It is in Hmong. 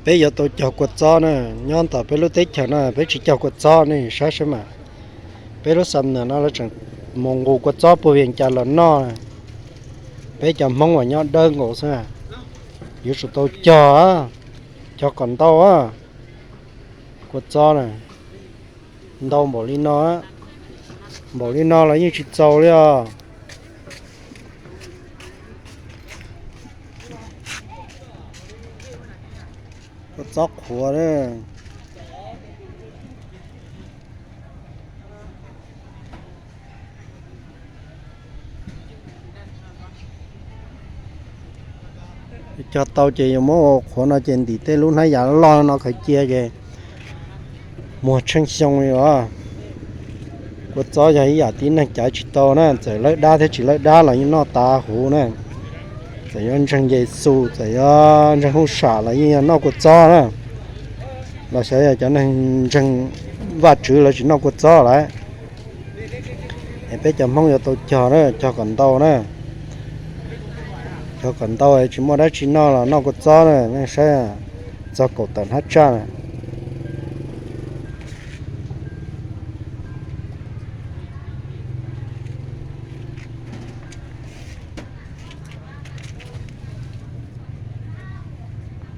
Peb yuav tau cog kua txob na, nyob ntawm peb lub teb chaws no peb tsis cog kua txob ne, saib saib mas. Peb lub xam nam no lawv tseem mus nqus kua txob puag Vias Cas los noj. Peb cov Hmoob uas nyob dawb nkaus xwb, yuav tsum tau cog, cog kom ntau kua txob na. Ntau npaum li no, npaum li no los yeej tsis txaus li os. Kua txob qhuav. Cog tau ces yuav muab ua qhuav no ces ntim tej lub hnab yas loj no khaws cia ces muag tsheej xyoo li os. Kua txob yog ib yam tib neeg caiv tsis tau na, txawm lawb dab thiab tsis lawb dab los yeej noj tas huv na. Txawm yuav ntseeg Yes Xus, txawm yuav ntseeg Hauj Sam los yeej yog noj kua txob na. Los xyov yog cov neeg ntseeg Vajtswv lawv tsis noj kua txob lawm. Es peb cov Hmoob yuav tau cog na, cog kom ntau na. Cog kom ntau, tsis muaj dab tsi noj los noj kua txob na, nej saib, txog kaum tawm hnab tsaj.